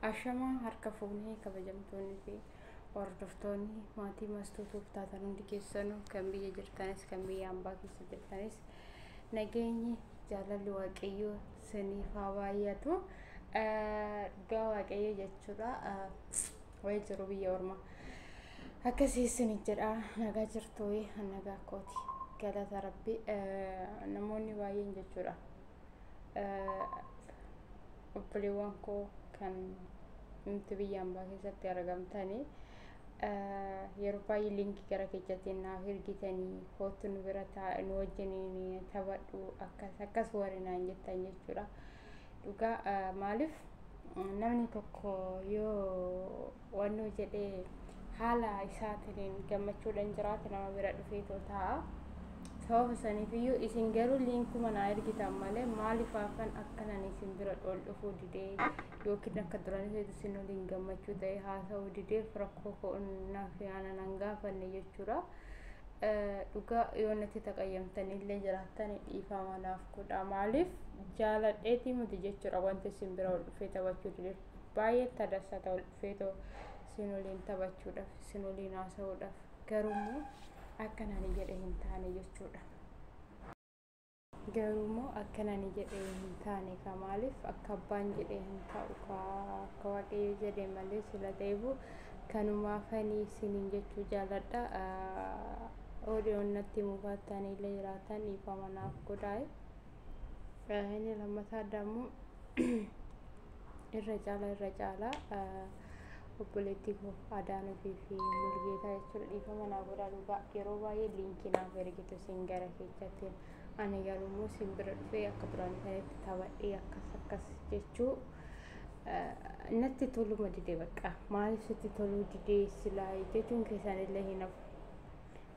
Ashamaa harka fuunee kabajamtoonni fi hordoftoonni maatii Mastuutuuf taatan hundi keessanuu, kan biyya jirtanis kan biyya hambaa keessa jirtanis, nageenyi jaalalli Waaqayyoo siniif haa baay'atu. Dhugaa Waaqayyoo jechuudha. Wayii jiru biyya ormaa. Akkasii isin jedha, nagaa jirtu? Nagaa kooti. Galata Rabbi. Namoonni baay'een jechuudha. Obboleewwan koo kan nuti biyya hambaa keessatti argamtanii, yeroo baay'ee liinkii gara keessatti naaf ergitanii, "Kootu nu bira taa'e, nu wajjiniin taphadhu," akkas akkas warri naan jettan jechuudha. Dhugaa maaliif namni tokko yoo wannoo jedhee haala isaatiin gammachuudhaan jiraate nama bira dhufeetoo taa'a. Sababa saniifiyyuu isin garuu liinkuma naa ergitan malee maaliif hafan akkanan isin bira ol dhufuu didee yookiin akka duraan isin waliin gammachuu ta'e haasa'uu dideef rakkoo koo naaf yaana nan gaafanne jechuudha. Dhugaa yoo natti taqayyamtanillee jiraattan dhiifama naaf godha. Maaliif jaaladheetii miti jechuudha, wanti isin bira ol dhufee taphachuu dideef baay'ee tadassata ol dhufeetoo isin waliin taphachuudhaaf, isin waliin haasa'uudhaaf, garuummoo akka nani jedhe hin taane jechuudha. Garuummoo akka nani jedhe hin taane ka, maaliif akka abbaan jedhe hin ta'u ka, akka Waaqayyo jedhe malee sila ta'eefu kanumaafanii isiniin jechuu jaaladha. Odeon natti mufattanii illee jiraatan dhiifama naaf godhaa. Inni lammataa dammoo irra caalaa irra caalaa obboleettii koo Adaanuu fi Mulgeetaa jechuudha, dhiifama naa godhaa. Dhugaa yeroo baay'ee liinkii naaf ergitu isin gara keessatti, ani garuu immoo isin bira dhufee akka duraan sanitti taphadhee akkas akkas jechuu natti toluma dide. Bakka maaliif sitti toluu didee silaa jechuun keessaan illee hin hafu.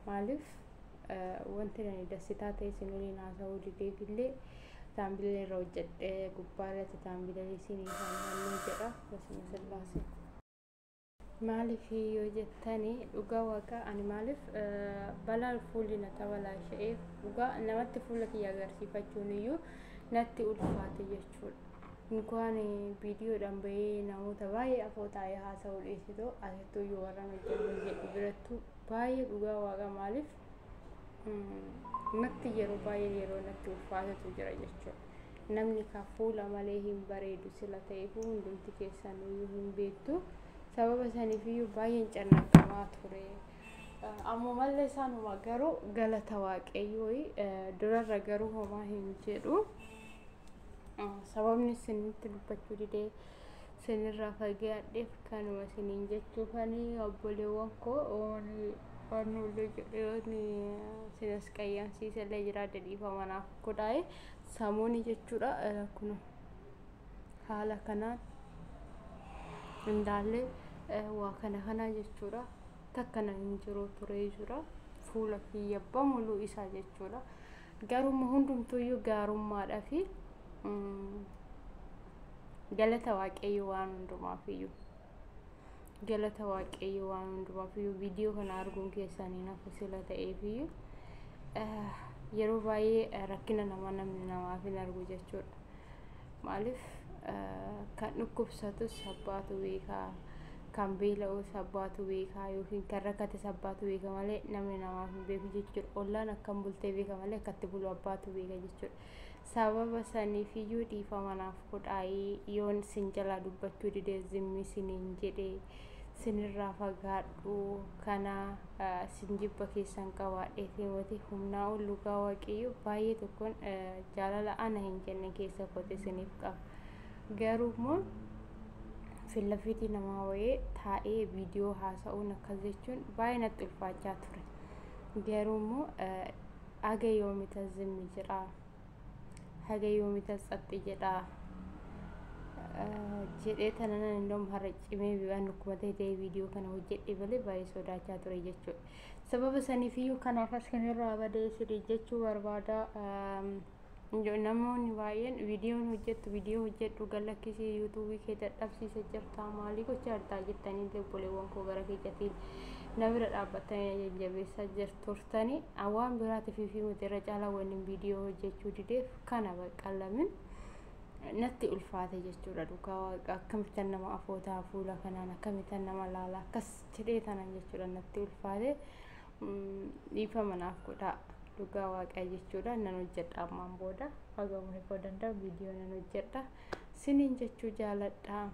Maaliif wanti nani dassitaa ta'e isin waliin haasa'uu dideef illee taambilee irra hojjedhee gubbaa irratti taambilee isinii fannoo jedha basuma sillaasee. Maaliif yoo jettanii, dhugaa Waaqa ani maaliif balaa fuulli na tabalaasha'eef dhugaa namatti fuula kiyya agarsiifachuun iyyuu natti ulfaate jechuudha. Inkwaan viidiyoodhaan bahee namoota baay'ee afoo taa'ee haasa'uu dhiisitoo asittuu iyyuu warra hojjennu birattuu baay'ee dhugaa Waaqa maaliif natti yeroo baay'ee yeroo natti ulfaatatu jira jechuudha. Namni ka fuula malee hin bareedu sila ta'eef hundumti keessan iyyuu hin beektu. Sababa saniif iyyuu baay'een cannaqamaa ture. Ammumallee isaanuma garuu galata Waaqayyoo durarra garuu homaa hin jedhu. Sababni isinitti dubbachuu didee isinirraa fagaadheef kanuma isiniin jechuufanii. Obboleewwan koo, waan illee jedhee isinas qayyamsiisellee jiraadde dhiifama naaf godhaa'e. Samuuni jechuudha kun haala kanaan indaallee waa kana kana jechuudha, takka na hin jiru turee jira fuula kiyya bamuluu isaa jechuudha. Garuu hundumtuuyyuu gaarummaadhaa fi galata Waaqayyo waan hundumaafiyyuu, galata Waaqayyo waan hundumaafiyyuu. Viidiyoo kana arguun keessanii nafu sila ta'eefiyyuu yeroo baay'ee rakkina nama namni namaaf hin argu jechuudha. Maaliif kan dhukkubsatus abbaatu beekaa, kan beela'us abbaatu beekaa, yookiin kan rakkates abbaatu beeka malee namni namaaf hin beeku jechuudha. Ollaan akkam bultee beeka malee akkatti bulu abbaatu beeka jechuudha. Sababa saniifiyyuu dhiifama naaf godhaayii yoon sin jalaa dubbachuu didee zimmi siniin jedhee sinirraa fagaadhu kana sin jibba keessan qabaadhee miti, humnaa ol dhugaa Waaqayyo baay'ee tokkoon jaalala ana hin jenne keessa kote isiniif qaba. Garuu immoo fillafiitii namaa wayee taa'ee viidiyoo haasa'uun akkas jechuun baay'ee natti ulfaachaa ture. Garuu immoo haga yoomita zimmi jedhaa, haga yoomita tsaxxi jedhaa jedhee tanan indoom har'a cimee waan akkuma ta'e viidiyoo kana hojjedhe malee baay'ee sodaachaa ture jechuudha. Sababa saniifiyyuu kanaaf as kanirraa badee isinii jechuu barbaada. Namoonni baay'een viidiyoon hojjettu, viidiyoo hojjedhu, galakkisii, yuutuubii kee dadhabsiisa jirtaa, maalii gochaa jirtaa jettanii obboleewwan koo gara keessatti na bira dhaabbattanii jajjabeessaa turtanii, waan biraatiif fi miti, irra caalaa wanni viidiyoo hojjechuu dideef kana baqqalamin. Natti ulfaate jechuudha dhugaa waaqa. Akkamittan nama afootaa fuula kanaan, akkamittan nama laala akkas jedhee tanan jechuudha, natti ulfaate. Dhiifama naaf godhaa dhugaa waaqaa jechuudha. Nan hojjedha ammaan booda, haga umrii koo danda'u viidiyoo nan hojjedha siniin jechuu jaaladha.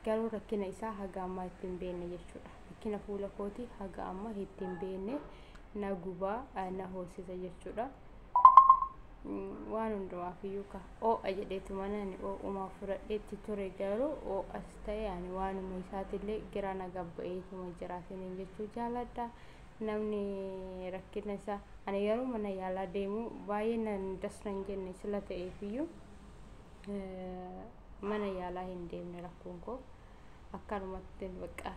Garuu rakkina isaa haga ammaa ittiin beekne jechuudha. Rakkina fuula kooti haga ammaa ittiin beekne, na gubaa, na hoosisa jechuudha. Waan hundumaaf iyyuu ka oo'a jedheetu mana ani oo'umaa fudhadheetti ture, garuu oo'as ta'e ani waanuma isaatillee gira na gabba'eetuma jira siniin jechuu jaaladha. Namni rakkina isaa, ani garuu mana yaalaa deemu baay'ee nan das nan jenne sila ta'eef iyyuu mana yaalaa hin deemne. Rakkoon koo akkanumatti bakka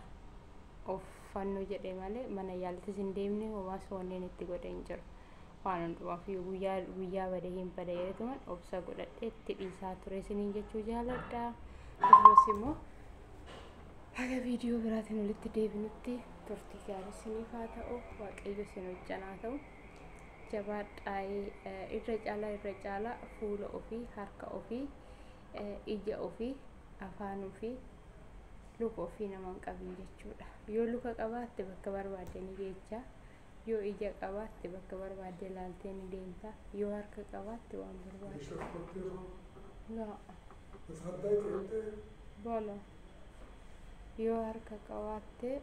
of fannoo jedhe malee mana yaalattis hin deemne, homaas wanneen itti godhe hin jiru. Waan hundumaaf guyyaa guyyaa badee hin bade jedhetuman obsa godhadhee itti dhiisaa ture isiniin jechuu jaaladha. Akkasumas immoo haga viidiyoo biraatiin walitti deebinutti turtii gaarii isiniif haa ta'u, waaqayyo isin wajjin haa ta'u. Jabaadhaa'ee, irra caalaa irra caalaa fuula ofii, harka ofii, ija ofii, afaan ofii, luka ofii nama hin qabin jechuudha. Yoo luka qabaatte bakka barbaadde ni geechaa. Yoo ija qabaatte bakka barbaadde ilaaltee ni deemta. Yoo harka qabaatte waan barbaadde. لا. اتغديتي انت؟ Bola. Yoo harka qabaatte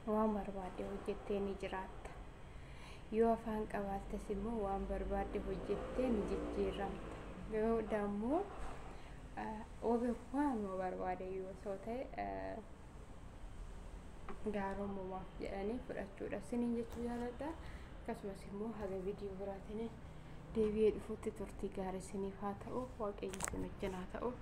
waan barbaadde hojjettee ni jiraatta. Yoo afaan qabaattes immoo waan barbaadde hojjettee ni jijjiiramta. Yoo dammoo waanuma barbaade yoo osoo ta'e gaarommumaaf jedhanii fudhachuudha isiniin jechuu jaaladha. Akkasumas immoo haga viidiyoo biraatiin deebi'ee dhufutti turtii gaarii isiniif haa ta'u, waaqayyo isin wajjin haa ta'u.